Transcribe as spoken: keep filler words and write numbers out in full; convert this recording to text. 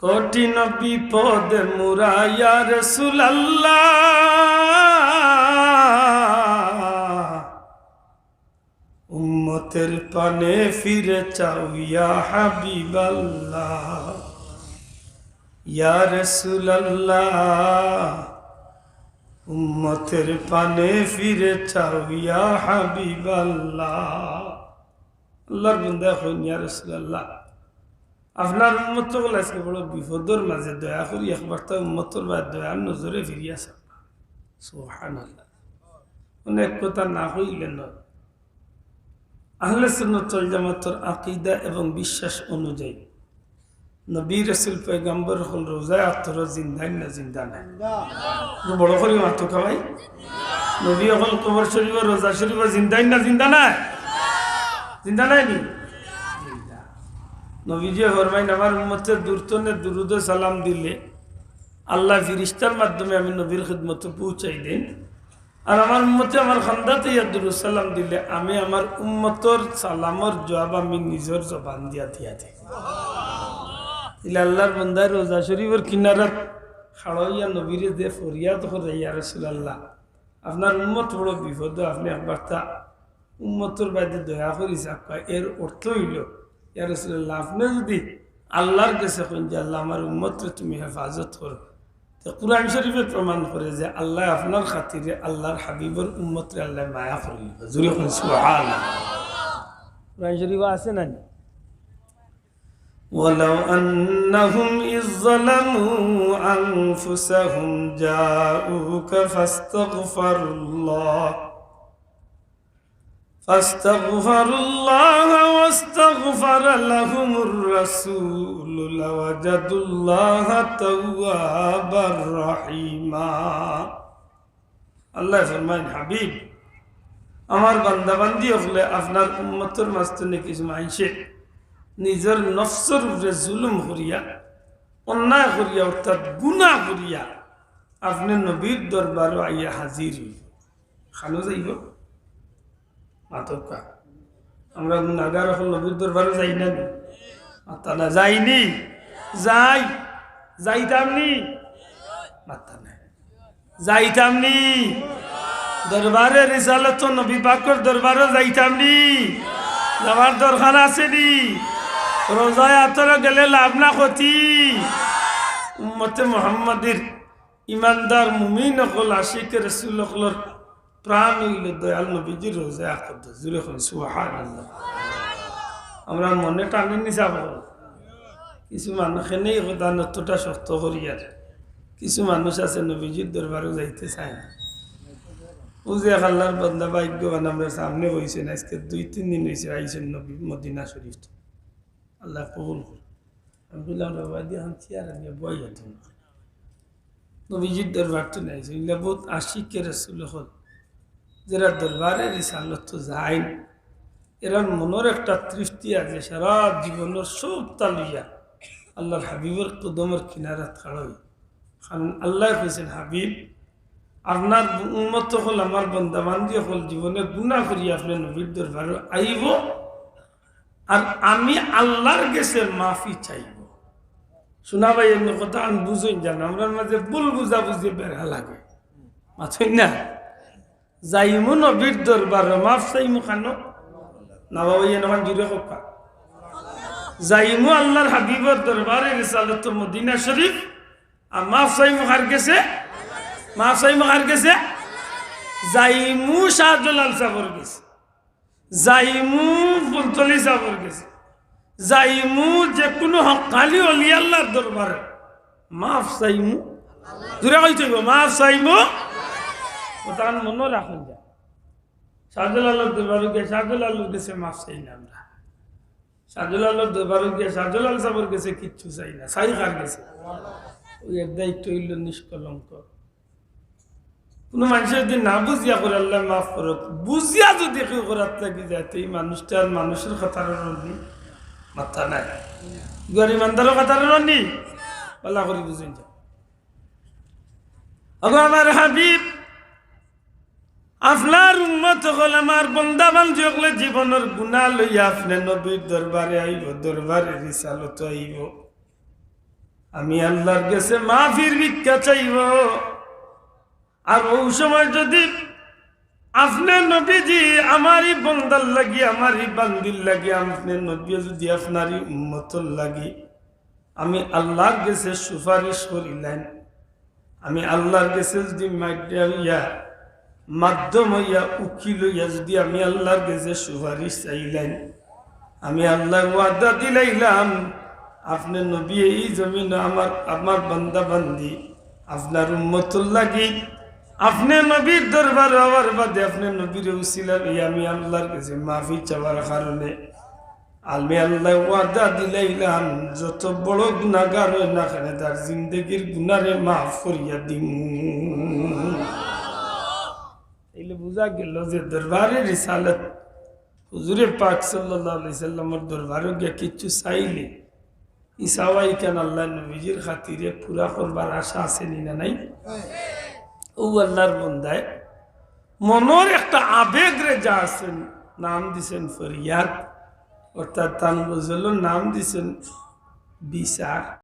কঠিন বিপদে মুরা ইয়া রাসূলুল্লাহ, উম্মতের পানে ফিরে চাও ইয়া হাবিবাল্লাহ, ইয়া রাসূলুল্লাহ, উম্মতের পানে ফিরে চাও ইয়া হাবিবাল্লাহ। আল্লাহর বান্দায় কইন, ইয়া রাসূলুল্লাহ, আপনার উম্মত অকল আজকে বড় বিপদর মাঝে, দয়া করি একবার তা উম্মতর বায় দয়ার নজরে ফিরিয়া চাও। সুবহানাল্লাহ। অনেক কথা না কইলে নয়। আহলে সুন্নাত ওয়াল জামাতর আকীদা এবং বিশ্বাস অনুযায়ী নবী রাসূল পয়গম্বর অকল রোজায় আতর জিন্দা নি না জিন্দা নায়? একটু বড় করি মাতো খাবাই। নবী অকল কবর শরীফ, রোজা শরীফ জিন্দা নি না জিন্দা নায়? জিন্দা নায় নি? জিন্দা। নবীজি ফরমাইন, আমার উম্মতে দূর তনে দুরুদ ও সালাম দিলে আল্লাহ ফিরিস্তার মাধ্যমে আমি নবীর খিদমতে পৌঁছাই দেন। আর আমার উম্মতে আমার খান্দাতে ইয়া দুরুদ সালাম দিলে আমি আমার উম্মতর সালামর জবাব আমি নিজর জবান দিয়া দিয়া দেই। ইলা আল্লাহর বান্দায় রোজা শরীফর কিনারাত খাড়া অইয়া নবীরে যে ফরিয়াদ করে, ইয়া রাসূলুল্লাহ, আপনার উম্মত বড় বিপদো, আপনে একবার তা উম্মতর বাদে দয়া করি চাউক্কা। এর অর্থ অইলো, ইয়া রাসূলুল্লাহ, আপনে যুদি আল্লাহর গেছে কইন যে, "আল্লাহ, আমার উম্মতরে তুমি হেফাজত করো", তে কুরআন শরীফে প্রমাণ করে যে আল্লায় আপনার খাতিরে আল্লাহর হাবিবর উম্মতরে আল্লায় মায়া করি। জুরে কইন সুবহানাল্লাহ। কুরআন শরীফে আছে না নি? ولو أنهم إذ ظلموا أنفسهم جاءوك فاستغفروا الله فاستغفروا الله واستغفر لهم الرسول لوجدوا الله توابا رحيما। আল্লায় ফরমাইন, হাবিব, আমার বান্দা বান্দি অকলে আপনার উম্মতর মাঝ তনে কিছু মানষে নিজর নফসর উপরে জুলুম করিয়া, অন্যায় করিয়া, অর্থাৎ গুনাহ করিয়া আপনে নবীর দরবারো আইয়া হাজির অইবো। খানো যাইবো? মাতউক্কা। আমরা গুনাগার অকল নবীর দরবারো যাই না নি? মাত্তা না, যাইনি? যাই। যাইতাম নি? মাত্তা না। যাইতাম নি? দরবারে রিসালতো নবী পাকর দরবারো যাইতাম নি? যাওয়ার দরকার আছে নি? রোজায় আতরো গেলে লাভ না ক্ষতি? উম্মতে মুহাম্মাদির ইমানদার মুমিন অকল, আশিকে রাসূল অকলর প্রাণ অইলো দয়াল নবীজির রোজায় আকদ। জুরে কইন সুবহানাল্লাহ। আমরা মনে টানে নি চাব। কিছু মানুষ এনে এই কথা নতটা শক্ত করি আর কিছু মানুষ আছে নবীজির দরবারো যাইতে চায় না। ও যে এক আল্লাহর বান্দা ভাগ্যবান, আমরা সামনে বইছেন, আজকে দুই তিন দিন অইছে আইছেন নবী মদিনা শরীফ। আল্লাহ কবুল করুন। আমি কইলাম, "বাবা, দিয়ে এখন চেয়ার আনিয়া বই যেত না।" নবীজির দরবার তো নাই, এগুলা বহুত আশিকে রাসূল অকল, যেরা দরবারে রিসালত তো যাইন, এরার মনর একটা তৃপ্তি আছে, সারা জীবনর সবতা লইয়া আল্লাহর হাবিবর কদমর কিনারাত খাড়া অই। কারণ আল্লায় কইছেন, "হাবিব, আপনার উম্মত অকল, আমার বান্দা বান্দি অকল জীবনে গুনাহ করি আপনে নবীর দরবারো আইবো, আর আমি আল্লাহর গেছে মাফি চাইবো।" শোনা ভাই, এমনি কথা আমি বুঝইন জানো, আমরার মাঝে ভুল বুঝাবুঝি বেড়া লাগে, মাতইন না? যাইমু নবীর দরবারো, মাফ চাইমু খানো? না বাবা, ইয়ে নমান জুরে কউক্কা। যাইমু আল্লাহর হাবিবর দরবারে, রিসালত মদিনা শরীফ, আর মাফ চাইমু কার গেছে? মাফ চাইমু কার গেছে? যাইমু শাহজালাল সাবর গেছে, যাইমু ফুলতলি সাবর গেছে, যাইমু যে কোনো হক্কানি অলি আল্লাহর দরবারে, মাফ চাইমু। জুরে কইতে অইবো, মাফ চাইমু। কথা মনো রাখইন যা। শাহজালালর দরবারো গিয়া শাহজালালর গেছে মাফ চাই না আমরা। শাহজালালর দরবারো গিয়া শাহজালাল সাবর গেছে কিচ্ছু চাই না, চাই কার গেছে? ওই এর দায়িত্ব অইলো নিষ্কলঙ্ক। কোনো মানষে যদি না বুঝিয়া করে, আল্লাহ মাফ করুক, বুঝিয়া যদি কেউ করাত লাগি যায়, তো এই মানুষটা আর মানুষর কাতারো রইলো নি, মাত্তা নাই। গরিব ইমানদারর কাতারো রইলো নি, আল্লাহ করি বুঝইন যা। ওগো আমার হাবিব, আপনার উম্মত অকল, আমার বান্দা বান্দি অকলে জীবনর গুনাহ লইয়া আপনে নবীর দরবারে আইবো, দরবারে রিসালত আইবো। আমি আল্লাহর গেছে মাফির ভিক্ষা চাইব। আর অউ সময় যুদি আপনে নবীজি আমারই বন্দার লাগি, আমারই বান্দির লাগি, আপনে নবী যুদি আপনারই উম্মতর লাগি আমি আল্লাহর গেছে সুপারিশ করিলাইন, আমি আল্লাহর গেছে যুদি মাধ্যম অইয়া, মাধ্যম অইয়া, উকিল অইয়া যুদি আমি আল্লাহর গেছে সুপারিশ চাইলাইন, আমি আল্লায় ওয়াদা দিলাইলাম, আপনে নবী এই জমিনো আমার, আমার বান্দা বান্দি, আপনার উম্মতর লাগি, আপনে নবীর দরবার অওয়ার বাদে আপনে নবীর উসিলা অইয়া আমি আল্লাহর গেছে মাফি চাওয়ার কারণে আমি আল্লায় ওয়াদা দিলাইলাম, যত বড় গুনাগার অয় না কেনে, তার জিন্দেগির গুনারে মাফ করিয়া দিমু। তাইলে বুঝা গেল যে দরবারে রিসালত, হুজুরে পাক সাল্লাল্লাহু আলাইহি সাল্লামর দরবারো গিয়া কিচ্ছু চাইলে, ই চাওয়া ইখান আল্লায় নবীজির খাতিরে পুরা করবার আশা আছে নি না নাই? অউ আল্লাহর বন্দায় মনর একটা আবেগরে যা আছেন, নাম দিছেন ফরিয়াদ, অর্থাৎ তান গজলর নাম দিছেন বিচার।